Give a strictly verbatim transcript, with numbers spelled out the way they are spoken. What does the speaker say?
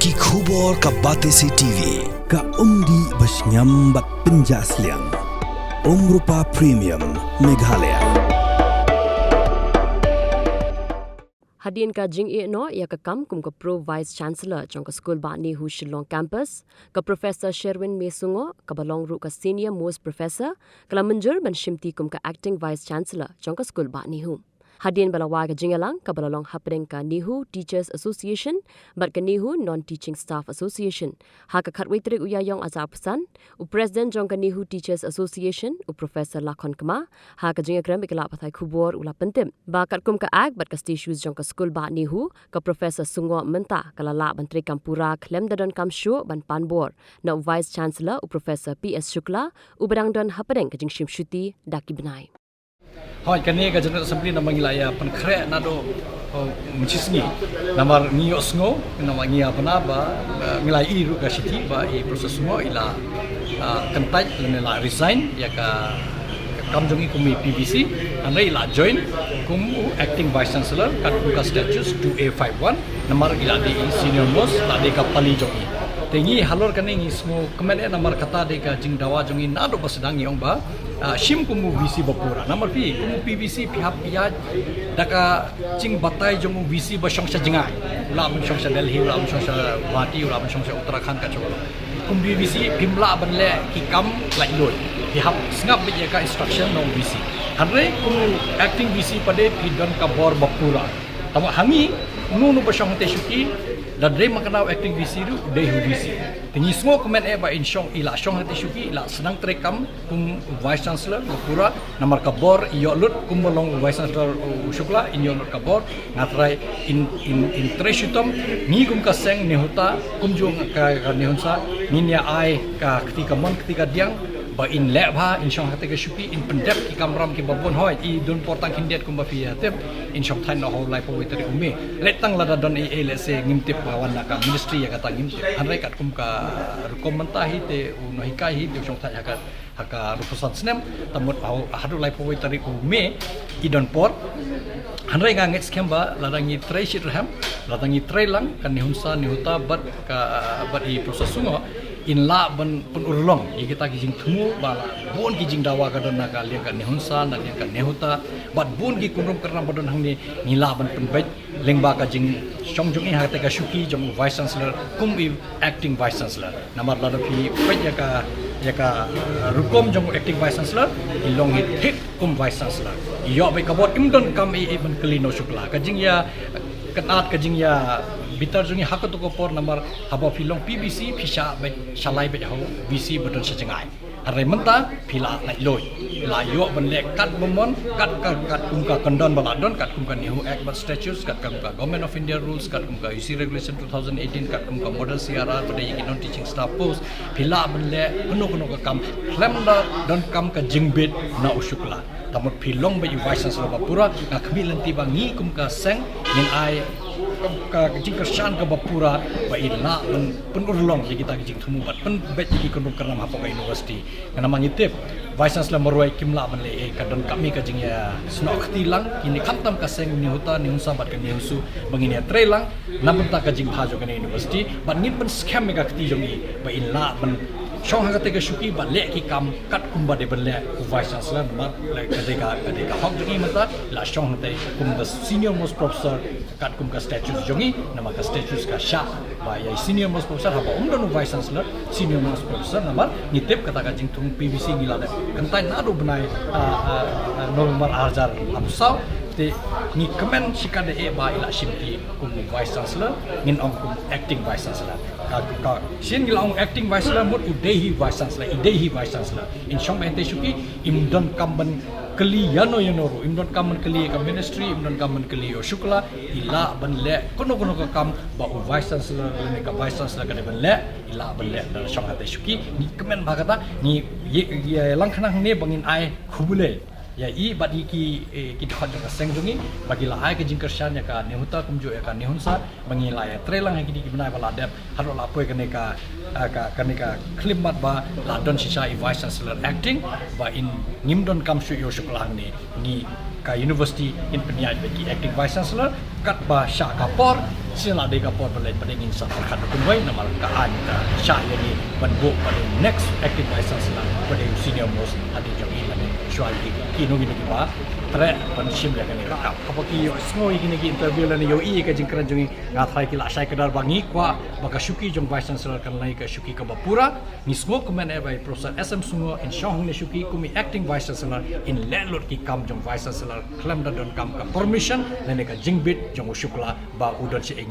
Ki khubor ka Batesi T V, ka umdih ba shngiam bad pynjah sliang. Umrupa Premium, Meghalaya. Hadien ka jingeh noh ïa ka kam kum ka Pro Vice Chancellor jong ka skul bah NEHU Shillong Campus, ka Professor Sherwin May Sungoh, kaba long ruh ka Senior Most Professor, ka la mynjur ban shimti kum ka Acting Vice Chancellor jong ka skul bah NEHU. Hadien ba la wai ka jingïalang kaba la long hapdeng ka NEHU Teachers Association bad ka NEHU Non-Teaching Staff Association ha ka khatwei tarik u Ïaïong arhajar arphew san, u President jong ka NEHU Teachers Association, u Professor Lakhon Kma, ha ka jingïakren bad ki lad pathai khubor u la pyntip ba katkum ka Act bad ka Statutes jong ka skul bah NEHU, ka Professor Sungoh mynta ka la lah ban treikam pura khlem da donkam shuh ban pan bor na u Vice Chancellor, u Professor P S Shukla, uba dang don hapdeng ka jingshim shuti da ki bnai. Hooid, kane ka General Assembly namar ngi la ïa pynkhreh naduh mynshisngi. Namar ngi ïohsngew, namar ngi ïa bna ba ngi la ïohi ruh ka shithi ba i Professor Sungoh i la kyntait lane la resign ïa ka kam jong i kum i P V C, hynrei i la join kum u Acting Vice Chancellor katkum ka Statutes two A five one, namar i la dei i senior most, la dei ka pali jong i. Te ngi halor kane ngi sngewkmen eh namar kata dei ka jingdawa jong i naduh ba sdang, ngi ong ba shim kum u V C ba pura. Namar phi kum u P V C phi hap ïaid da ka jingbatai jong u V C ba shong sha jngai. U lah ban shong sha Delhi, u lah ban shong sha Guwahati, u lah ban shong sha Uttarakhand, ka jong u. Kum u V C phim lah ban leh ki kam laitluid. Phi hap sngap beit ïa ka instruction na u V C. Hynrei kum u Acting V C pat de phi don ka bor ba pura. Tangba ha ngi, uno uno ba shong hatei shuki, lada dei man ka daw Acting V C ruh, dei u V C. Te ngi sngewkmen eh ba in shong, i la shong hatei shuki, i la sdang treikam kum Vice Chancellor ba pura, namar ka bor i ïoh lut kumba long Vice Chancellor u Shukla, in ïoh lut ka bor. Nga trai in, in, in trei shitom, ngi kum ka seng NEHUTA, kumjuh ka, ka NEHUNSA, ngin ïa ai ka kti kamon kti kadiang ba in leh bha, in shong hatei ka shuki, in pyndep ki kamram kiba bun. Hooid, i don por tang khyndiat kumba phi ïa tip, in shong thait noh ha u laiphew wei tarik u May. Leh tang lada don ei ei, lehse ngim tip ba wan na ka ministry ïa kata ngim tip. Hynrei katkum ka rukom mynta hi te u nonghikai hi te u shong thait ha ka, ha ka arphew san snem, te mut haduh laiphew wei tarik u May i don por. Hynrei nga ngeit skhem ba lada ngi trei shitrhem, lada ngi trei lang, ka NEHUNSA, NEHUTA bad ka, bad i Professor Sungoh, in lah ban pynurlong ïa kita ki jingthmu ba la bun ki jingdawa ka don na ka liang ka NEHUNSA, na liang ka NEHUTA, bad bun ki kynrum kynram ba don hangne, ngi lah ban pynbeit lyngba ka jingshong jong i hatei ka shuki jong u Vice Chancellor kum i Acting Vice Chancellor. Namar lada phi peit ïa ka, ïa ka rukom jong u Acting Vice Chancellor, i long hi thik kum Vice Chancellor. I ïoh beit ka bor, im donkam ei ei ban kylli na u Shukla. Ka jingïa kynad, ka jingïa bitar jong i ha kato ka por, namar haba phi long P V C phi shah beit, shalai beit ha u V C ba don sha jngai. Hynrei mynta phi la laitluid, la ïoh ban leh katba mon, kat, kat, katkum ka kyndon ba la don, katkum ka NEHU Act bad Statutes, katkum ka Government of India Rules, katkum ka U C Regulation two thousand eighteen, katkum ka Model C R R ba dei ïa ki non-teaching staff post. Phi lah ban leh kano kano ka kam khlem da donkam ka jingbit na u Shukla. Te mut phi long beit u Vice Chancellor ba pura, nga khmih lynti ba ngi kum ka seng ngin ai ka, ka jingkyrshan kaba pura ba in lah ban pynurlong ïa kita ki jingthmu bad pynbeit ïa ki kynrum kynram hapoh ka university. Namar ngi tip Vice Chancellor marwei kim lah ban leh ei ei, ka donkam hi ka jingïasnoh kti lang. Kine khamtam ka seng NEHUTA, NEHUNSA bad ka NEHUSU ba ngin ïatrei lang na bynta ka jingbha jong kane ka university, bad ngin pynskhem ïa ka kti jong i ba in lah ban shong ha katei ka shuki bad leh ki kam katkum ba dei ban leh u Vice Chancellor. Namar ka dei ka, ka dei ka hok jong i mynta, la shong hatei kum the senior most professor katkum ka statutes jong i. Namar ka statutes ka shah ba ïa i senior most professor, haba um don u Vice Chancellor, senior most professor. Namar ngi tip kata ka jingthung P V C ngi la dep kyntait naduh bnai, ah, ah, ah, November arhajar arphew saw. Te ngi kmen shikatdei ba i la shimti kum u Vice Chancellor, ngin ong kum acting Vice Chancellor. Ka, ka, sien ngi la ong acting Vice Chancellor, mut u dei hi Vice Chancellor, i dei hi Vice Chancellor. In shong beit hatei shuki, im donkam ban kylli ïano ïano ruh, im donkam ban kylli ïa ka ministry, im donkam ban kylli ïa u Shukla, i lah ban leh kano kano ka kam ba u Vice Chancellor lane ka Vice Chancellor ka dei ban leh, i lah ban leh da shong hatei shuki. Ngi kmen bha kata, ngi ïa, ïalang khnang hangne ba ngin ai khublei ïa i bad ïa ki, eh, ki dkhot jong ka seng jong i ba ki la ai ka jingkyrshan ïa ka NEHUTA kumjuh ïa ka NEHUNSA ba ngi la ïatrei lang ha kine ki bnai ba la dep haduh la poi kane ka, ah, ka, kane ka khyllipmat ba la don shisha i Vice Chancellor acting ba in ngim donkam shuh ïa u Shukla hangne. Ngi ka university in pynïaid bad ki acting vice chancellor, katba shah ka por, sien la dei ka por ba leit ba dei ngin sa pyrkhat ba kumwei namar ka aiñ ka shah ïa ngi ban buh ba dei next acting vice chancellor ba dei senior most hadien jong ngi lane shuwa ïa ki nongïalam kiba treh ban shim ïa kane ka kam. Haba ki ïohsngew ïa kine ki interview lane ïohi ïa ka jingkren jong ngi, nga tharai ki la shai kdar ba ngi kwah ba ka shuki jong vice chancellor kan long ka shuki kaba pura. Ngi sngewkmen eh ba i Professor S M Sungo in shong hangne shuki kum i acting vice chancellor in leh lut ki kam jong vice chancellor khlem da donkam ka permission lane ka jingbit jong u Shukla ba u don sha ïing.